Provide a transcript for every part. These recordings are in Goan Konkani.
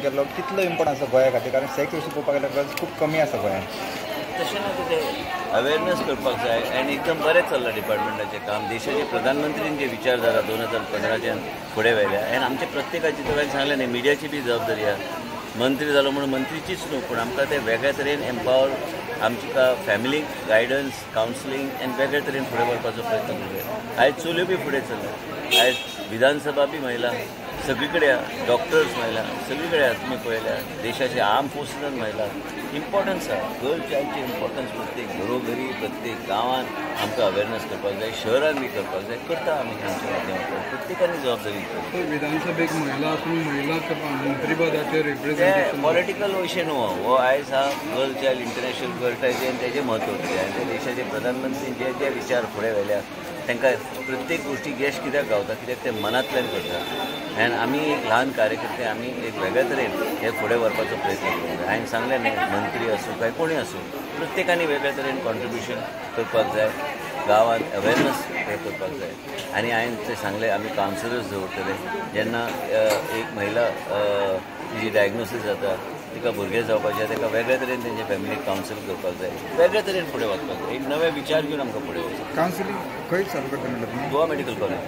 केल्लो कितलो इम्पॉर्टंट आसा गोंया खातीर, कारण सेक्स इशू पळोवपाक गेल्यार गर्ल्स खूब कमी आसा गोंयांत. तशें ना, कितें अवेरनस करपाक जाय आनी एकदम बरें चल्लां डिपार्टमेंटाचें काम. देशाचे प्रधानमंत्रीन जे विचार जाला 2015च्यान फुडें व्हेल्या आनी आमच्या प्रत्येकाची, तुवें सांगलें न्ही, मिडियाची बी जबाबदारी आहा. मंत्री जालो म्हणून मंत्रीचीच न्हू, पूण आमकां ते वेगळ्या तरेन एम्पावर आमची फॅमिलीक गायडन्स, कावन्सिलींग आनी वेगळे तरेन फुडें व्हरपाचो प्रयत्न करूंक जाय. आयज चलयो बी फुडें चल्ल्या, आयज विधानसभा बी महिला सगळी कडेन आहा, डॉक्टर्स महिला सगळी कडेन आहा. तुमी पळयल्या देशाचे आर्म फोर्सीसान महिला इम्पॉर्टन्स आहा. गर्ल चायल्डचे इम्पॉर्टन्स प्रत्येक घरोघरी, प्रत्येक गांवांत आमकां अवेरनस करपाक जाय, शहरान बी करपाक जाय. करता आमी आमच्या माध्यमांतल्यान, प्रत्येकान जबाबदारी घेवपाक. विधानसभेक महिला आसून महिला मंत्रीपदाचेर रिप्रेझेंटेशन पॉलिटिकल विशय न्हू हो. आयज हा girl child, international girl child आनी तेजें म्हत्व कितें आनी ते देशाचे प्रधानमंत्री जे जे विचार फुडें व्हेल्या तांकां प्रत्येक गोश्टीक यश कित्याक गावता, कित्याक ते मनांतल्यान करता. आनी आमी एक ल्हान कार्यकर्ते, आमी एक वेगळ्या तरेन हे फुडें व्हरपाचो प्रयत्न करूंक जाय. हांवें सांगलें न्ही, मंत्री आसूं काय कोणूय आसूं, प्रत्येकान वेगळ्या तरेन कॉन्ट्रिब्युशन करपाक जाय, गांवांत अवेरनस हे करपाक जाय. आनी हांवें तें सांगलें, आमी कावन्सिलर्स दवरतले. जेन्ना एक महिला तिजी डायग्नोसीस जाता, तिका भुरगें जावपाचें, ताका वेगळे तरेन तेंच्या फॅमिलीक कावन्सिल करपाक जाय, वेगळे तरेन फुडें वचपाक जाय. एक नवे विचार घेवन आमकां फुडें वचपाक. कावन्सिलींग खंय चालू करता म्हणटा? Goa medical college,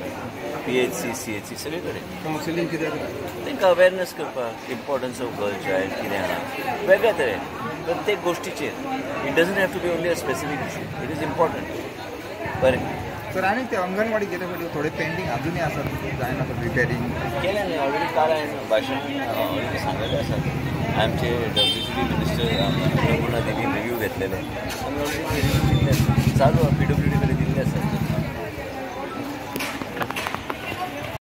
PHC, CHC सगळे कडेन. कावन्सिलींग कित्याक? तांकां अवेरनस करपाक, इम्पॉर्टन्स ऑफ गर्ल चायल्ड कितें आहा, वेगळ्या तरेन प्रत्येक गोश्टीचेर. It doesn't have to be only a specific issue, it is important. बरें सर, आनी ते अंगणवाडी गेले फावटी थोडे पेंडींग अजुनूय आसा, जायना रिपेरींग केलें न्ही ऑलरेडी. काल हांवें भाशण ऑलरेडी सांगलेलें आसा. आमचे WCD minister Annapurna देवीन रिव्यू घेतलेले, आमी ऑलरेडी दिल्ले आसा, चालू आहा, PWD कडेन दिल्ले आसा.